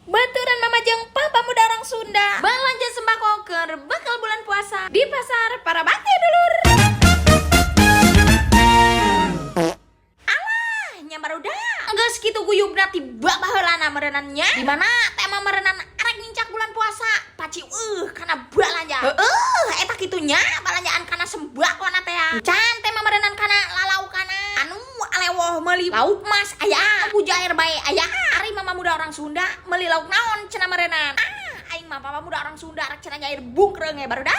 Baturan Mama jeung Papa Muda orang Sunda belanja sembako keur bekal bulan puasa di pasar para bakti, dulur. Alah, nya barudak. Geus kitu guyubna ti babaheulana meureunan nya. Di mana tema meureunan arek nincak bulan puasa, paci kana balanja. Heueuh, eta kitu nya balanjaan kana sembakona teh. Can tema meureunan kana lalaukana. Anu alewoh meuli lauk mas aya, bujair bae aya. Ari Mama Muda orang Sunda meuli lauk naon cenah meureunan? Ah, aing mah Papa Muda orang Sunda rek cenah nyair bungkreung ge, barudak.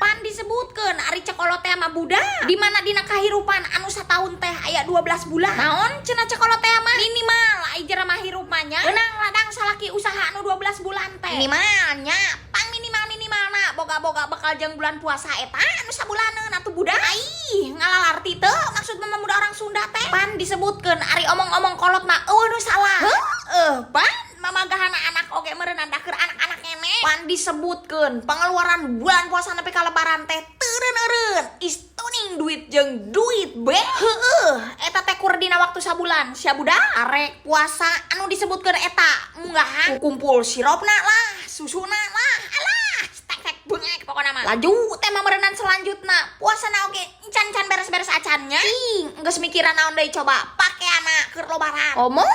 Pan disebutkeun ari cek kolot teh mah, budak, di mana dina kahirupan anu sataun teh aya 12 bulan. Naon cenah cek kolot teh mah? Minimal ai jelema hirup mah nya meunang ladang salaki usaha anu 12 bulan teh. Minimalnya pang minimal minimalna boga-boga bekal jeung bulan puasa eta anu sabulaneun atuh, budak. Aih, ngalalarti teu maksud Mama Muda orang Sunda teh? Pan disebutkeun ari omong-omong kolot mah euweuh nu salah. Heueuh, pan mamagahana anak oge meureunnan da keur anak-anak keneh. Pan disebutkeun pengeluaran bulan puasa nepi ka lebaran teh teureun-eureun istuning duit jeung duit be. Heueuh, eta teh kur dina waktu sabulan sia, budak. Arek puasa anu disebutkeun eta munggahan kumpul siropna lah, susuna lah, alah, tek bengek pokokna mah. Laju tema meureunan selanjutna, puasana oge encan-encan beres-beres acannya. Ing geus mikiran naon deui coba? Pakeana keur lebaran. Komo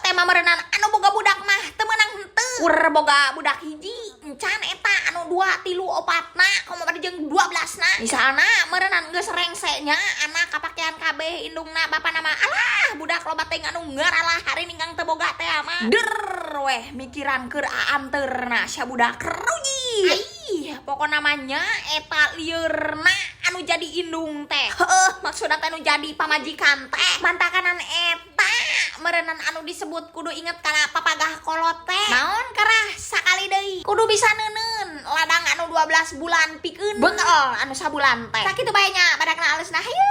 tema meureunan anu boga budak mah teu meunang henteu. Kur boga budak hiji encan, eta anu dua, tilu, opatna, komo bade jeung 12 na. Misalna meureunan geus rengse nya anak kapakean kabeh, indungna bapana mah, alah, budak loba teh anu ngaralah hari ninggang teu boga teh mah. Der weh mikiran keur aanteurna sia, budak, rugi. Aih, pokokna mah nya eta lieurna anu jadi indung teh, heueuh, maksudna teh anu jadi pamajikan teh. Mantakanan eta meureunan anu disebut kudu inget kana papagah kolot teh. Naon karah sakali deui kudu bisa neuneun ladang anu 12 bulan pikeun bekal anu sabulan teh. Sakitu bae nya badakna alusna. Hayu.